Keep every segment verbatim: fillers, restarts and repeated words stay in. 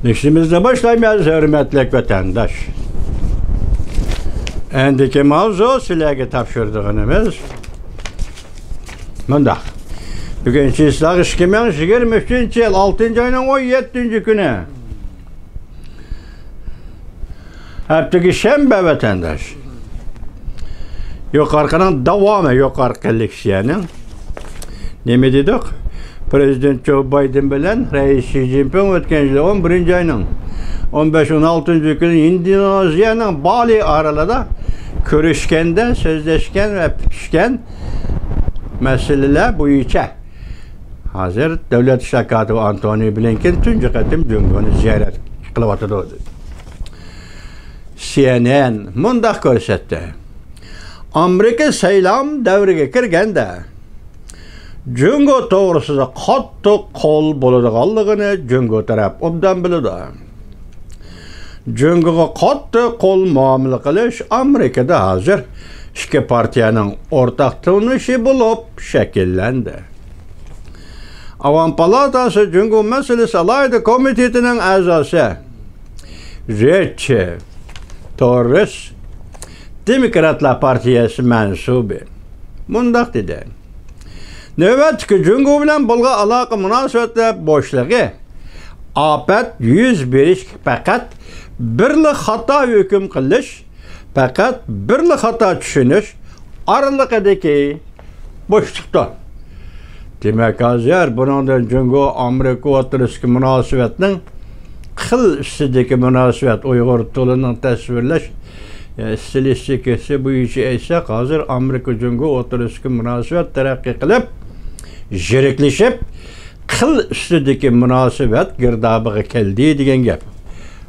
نېمىشىمىزنى باشلايمىز، ھۆرمەتلىك ۋەتەنداش. ئەندىكى ماۋزۇ سىلەرگە تاپشۇرىدىغىنىمىز مۇنداق. بۈگۈن چىسلاغ ئىككى مىڭ يىگىرمە ئۈچىنچى يىل، ئالتىنچى ئاينىڭ ئون يەتتىنچى كۈنى. ھەپتىكى شەنبە، ۋەتەنداش. يۇقىرىقىنىڭ داۋامى، يۇقىرىقى لېكسىيەنىڭ. نېمە دېدۇق؟ پىرېزىدېنت جو بايدېن بىلەن رەئىس شى جىنپىڭ ئۆتكەن يىلى ئون بىرىنچى ئاينىڭ ئون بەش، ئون ئالتىنچى كۈنى ئىندونېزىيەنىڭ بالى ئارىلىدا كۆرۈشكەندە سۆزلەشكەن ۋە پۈتۈشكەن مەسىلىلەر بويىچە ھازىر دۆلەت ئىشلار كاتىپى ئانتونى بلىنكېن تۇنجى قېتىم جۇڭگونى زىيارەت قىلىۋاتىدۇ. سى ئېن ئېن مۇنداق كۆرسەتتى. ئامېرىكا سايلام دەۋرىگە كىرگەندە، جۇڭگو توغرىسىدا قاتتىق قول بولىدىغانلىقىنى جۇڭگو تەرەپ ئوبدان بىلىدۇ. جۇڭگوغا قاتتىق قول مۇئامىلە قىلىش ئامېرىكىدا ھازىر ئىككى پارتىيەنىڭ ئورتاق تونۇشى بولۇپ شەكىللەندى. ئاۋام پالاتاسى جۇڭگو مەسىلىسى ئالاھىدە كومىتېتىنىڭ ئەزاسى رىچارد توررېس، دېموكراتلار پارتىيەسى مەنسۇبى، مۇنداق دېدى: نۆۋەتتىكى جۇڭگو بىلەن بولغان ئالاقە مۇناسىۋەتلەر بوشلۇقى، ئاپەت يۈز بېرىشكە پەقەت بىرلا خاتا ھۆكۈم قىلىش، پەقەت بىرلا خاتا چۈشىنىش ئارىلىقىدىكى بوشلۇقتۇر. دېمەك، ھازىر بۇنىڭدىن جۇڭگو ئامېرىكا ئوتتۇرىسىدىكى مۇناسىۋەتنىڭ قىل ئۈستىدىكى مۇناسىۋەت، ئۇيغۇر تىلىنىڭ تەسۋىرلەش، ئە، ئىستىلىستىكىسى بويىچە ئېيتساق، ھازىر ئامېرىكا جۇڭگو ئوتتۇرىسىدىكى مۇناسىۋەت تەرەققىي قىلىپ، يىرىكلىشىپ، قىل ئۈستىدىكى مۇناسىۋەت گىردابىغا كەلدى دېگەن گەپ.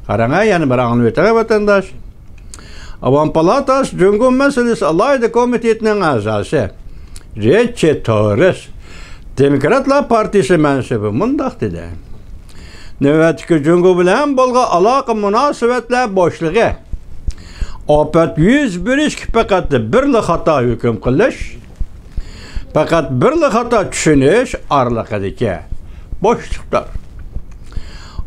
قاراڭا، يەنە بىر ئاڭلىۋېتىڭە، ۋەتەنداش. ئاۋام پالاتاسى جۇڭگو مەسىلىسى ئالاھىدە كومىتېتىنىڭ ئەزاسى رىچارد توررېس، دېموكراتلار پارتىيىسى مەنسۇبى، مۇنداق دېدى: نۆۋەتتىكى جۇڭگو بىلەن بولغان ئالاقە مۇناسىۋەتلەر بوشلۇقى، ئاپەت يۈز بېرىشكە پەقەت بىرلا خاتا ھۆكۈم قىلىش، پەقەت بىرلا خاتا چۈشىنىش ئارىلىقىدىكى بوشلۇقتۇر.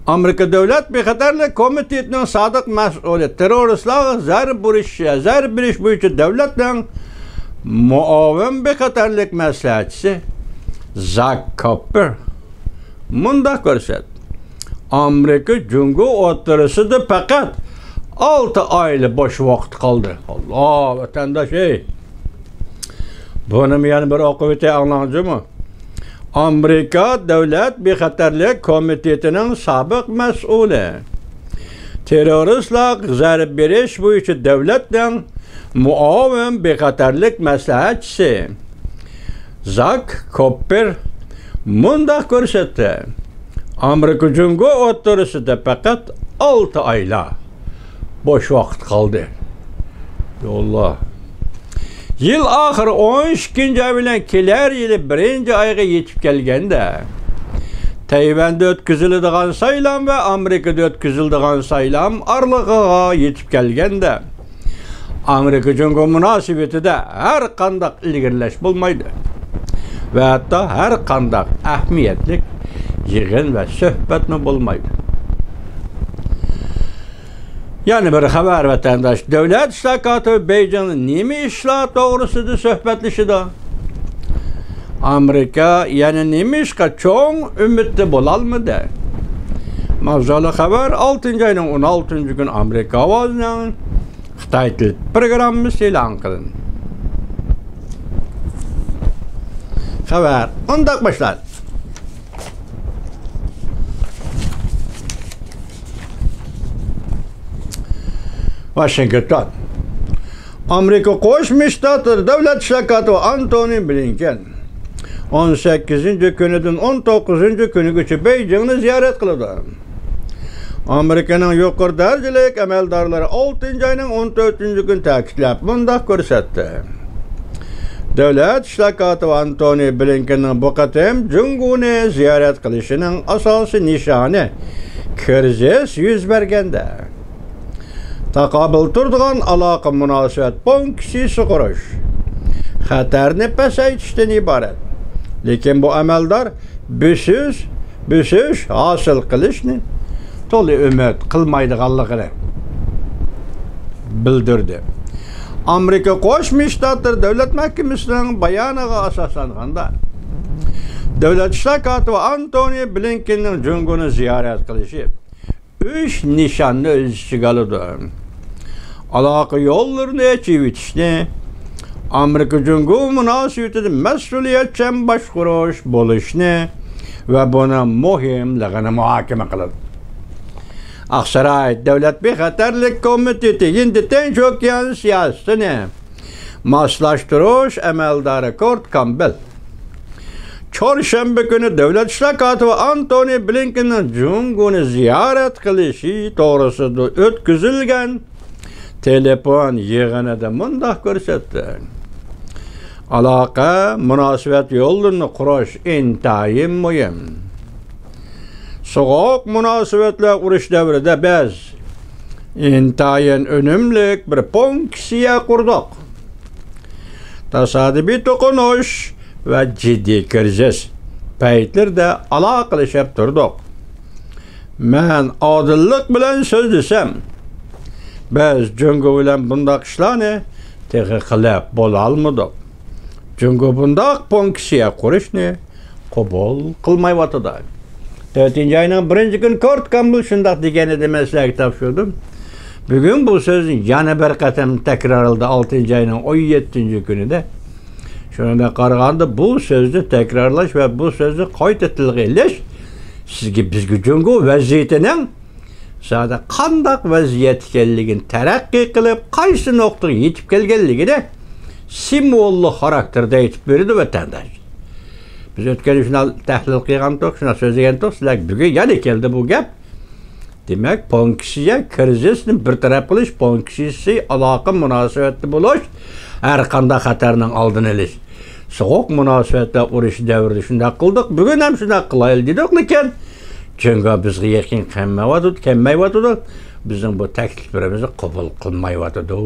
ئامېرىكا دۆلەت بىخەتەرلىك كومىتېتىنىڭ سابىق مەسئۇلى، تېررورىستلارغا زەربە ئۇرۇش، زەربە بېرىش بويىچە دۆلەتنىڭ مۇئاۋىن بىخەتەرلىك مەسلىھەتچىسى زاك كوپپېر مۇنداق كۆرسەتتى: ئامېرىكا جۇڭگو ئوتتۇرىسىدا پەقەت ئالتە ئايلا بوش ۋاقىت قالدى. ئاللا، ۋەتەنداش، ئەي! بۇنىمۇ يەنە بىر ئوقۇۋېتەي، ئاڭلاڭ جۇمۇ. ئامېرىكا دۆلەت بىخەتەرلىك كومىتېتىنىڭ سابىق مەسئۇلى، تېررورىستلارغا زەربە بېرىش بويىچە دۆلەتنىڭ مۇئاۋىن بىخەتەرلىك مەسلىھەتچىسى زاك كوپپېر مۇنداق كۆرسەتتى: ئامېرىكا جۇڭگو ئوتتۇرىسىدا پەقەت ئالتە ئايلا بوش ۋاقىت قالدى. ياللا. يىل ئاخىرى ئون ئىككىنچى ئاي بىلەن كېلەر يىلى بىرىنچى ئايغا يېتىپ كەلگەندە، تەيۋەندە ئۆتكۈزۈلىدىغان سايلام ۋە ئامېرىكىدا ئۆتكۈزۈلىدىغان سايلام ئارىلىقىغا يېتىپ كەلگەندە، ئامېرىكا جۇڭگو مۇناسىۋىتىدە ھەر قانداق ئىلگىرىلەش بولمايدۇ ۋە ھەتتا ھەر قانداق ئەھمىيەتلىك يىغىن ۋە سۆھبەتمۇ بولمايدۇ. يەنە بىر خەۋەر، ۋەتەنداش. دۆلەت ئىشلار كاتىپى بېيجىڭدا نېمە ئىشلار توغرىسىدا سۆھبەتلىشىدۇ؟ ئامېرىكا يەنە نېمە ئىشقا چوڭ ئۈمىدتە بولالمىدى؟ ماۋزۇلۇق خەۋەر ئالتىنچى ئاينىڭ ئون ئالتىنچى كۈنى ئامېرىكا ئاۋازىنىڭ خىتاي تىل پروگراممىسى ئېلان قىلىندى. خەۋەر مۇنداق باشلاندى. ۋاشىنگتون. ئامېرىكا قوشما شتاتلىرى دۆلەت ئىشلار كاتىپى ئانتونى بلىنكېن ئون سەككىزىنچى كۈنىدىن ئون توققۇزىنچى كۈنىگىچە بېيجىڭنى زىيارەت قىلىدۇ. ئامېرىكىنىڭ يۇقىرى دەرىجىلىك ئەمەلدارلىرى ئالتىنچى ئاينىڭ ئون تۆتىنچى كۈنى تەكىتلەپ مۇنداق كۆرسەتتى: دۆلەت ئىشلار كاتىپى ئانتونى بلىنكېننىڭ بۇ قېتىم جۇڭگونى زىيارەت قىلىشىنىڭ ئاساسىي نىشانى كىرىزىس يۈز بەرگەندە تاقابىل تۇرىدىغان ئالاقە مۇناسىۋەت پونكىتى سۇغۇرۇش، خەتەرنى پەسەيتىشتىن ئىبارەت. لېكىن بۇ ئەمەلدار بۆسۈش، بۆسۈش ھاسىل قىلىشنى تولا ئۈمىد قىلمايدىغانلىقىنى بىلدۈردى. ئامېرىكا قوشما شتاتلىرى دۆلەت مەھكىمىسىنىڭ بايانىغا ئاساسلانغاندا، دۆلەت ئىشلار كاتىپى ئانتونى بلىنكېننىڭ جۇڭگونى زىيارەت قىلىشى ئۈچ نىشاننى ئۆز ئىچىگە ئالىدۇ. ئالاقە يوللىرىنى ئېچىۋېتىشنى، ئامېرىكا جۇڭگو مۇناسىۋىتىدە مەسئۇلىيەتچان باشقۇرۇش بولۇشنى ۋە بۇنىڭ مۇھىملىقىنى مۇھاكىمە قىلىدۇ. ئاقساراي دۆلەت بىخەتەرلىك كومىتېتى ھىندى تىنچ ئوكيان سىياسىتىنى ماسلاشتۇرۇش ئەمەلدارى كورت كامبېل چارشەنبە كۈنى دۆلەت ئىشلار كاتىپى ئانتونى بلىنكېننىڭ جۇڭگونى زىيارەت قىلىشى توغرىسىدا ئۆتكۈزۈلگەن تېلېفون يىغىنىدا مۇنداق كۆرسەتتى: ئالاقە، مۇناسىۋەت يوللىرىنى قۇرۇش ئىنتايىن مۇھىم. سوغۇق مۇناسىۋەتلەر ئۇرۇش دەۋرىدە بىز ئىنتايىن ئۈنۈملۈك بىر پونكىتسىيە قۇردۇق. تاسادىپىي توقۇنۇش ۋە جىددىي كىرىزىس پەيتلىرىدە ئالاقىلىشىپ تۇردۇق. مەن ئادىللىق بىلەن سۆزلىسەم، بىز جۇڭگو بىلەن بۇنداق ئىشلارنى تېخى قىلىپ بولالمىدۇق. جۇڭگو بۇنداق پونكىتسىيە قۇرۇشنى قوبۇل قىلمايۋاتىدۇ. تۆتىنچى ئاينىڭ بىرىنچى كۈنى كورت كامبېل شۇنداق دېگەن ئىدى، مەن سىلەرگە تاپشۇردۇم. بۈگۈن بۇ سۆزنى يەنە بىر قېتىم تەكرارلىدى، ئالتىنچى ئاينىڭ ئون يەتتىنچى كۈنىدە. شۇنىڭدەك قارىغاندا، بۇ سۆزنى تەكرارلاش ۋە بۇ سۆزنى قايتا تىلغا ئېلىش سىزگە، بىزگە جۇڭگو ۋەزىيىتىنىڭ زادى قانداق ۋەزىيەت ئىكەنلىكىنى، تەرەققىي قىلىپ قايسى نۇقتىغا يېتىپ كەلگەنلىكىنى سىمۋوللۇق خاراكتېردا ئېيتىپ بېرىدۇ، ۋەتەنداش. بىز ئۆتكەندە شۇنداق تەھلىل قىلغانتۇق، شۇنداق سۆزلىگەنتۇق، سىلەرگە بۈگۈن يەنە كەلدى بۇ گەپ. دېمەك، پونكىتسىيە كىرىزىسنى بىر تەرەپ قىلىش، پونكىتسىيە ئالاقە مۇناسىۋەتتە بولۇش، ھەر قانداق خەتەرنىڭ ئالدىنى ئېلىش. سوغۇق مۇناسىۋەتلەر ئۇرۇشى دەۋرىدە شۇنداق قىلدۇق، بۈگۈن ھەم شۇنداق قىلايلى دېدۇق، لېكىن جۇڭگو بىزگە يېقىن كەلمەيۋاتىدۇ، كەلمەيۋاتىدۇ، بىزنىڭ بۇ تەكلىپلىرىمىزنى قوبۇل قىلمايۋاتىدۇ.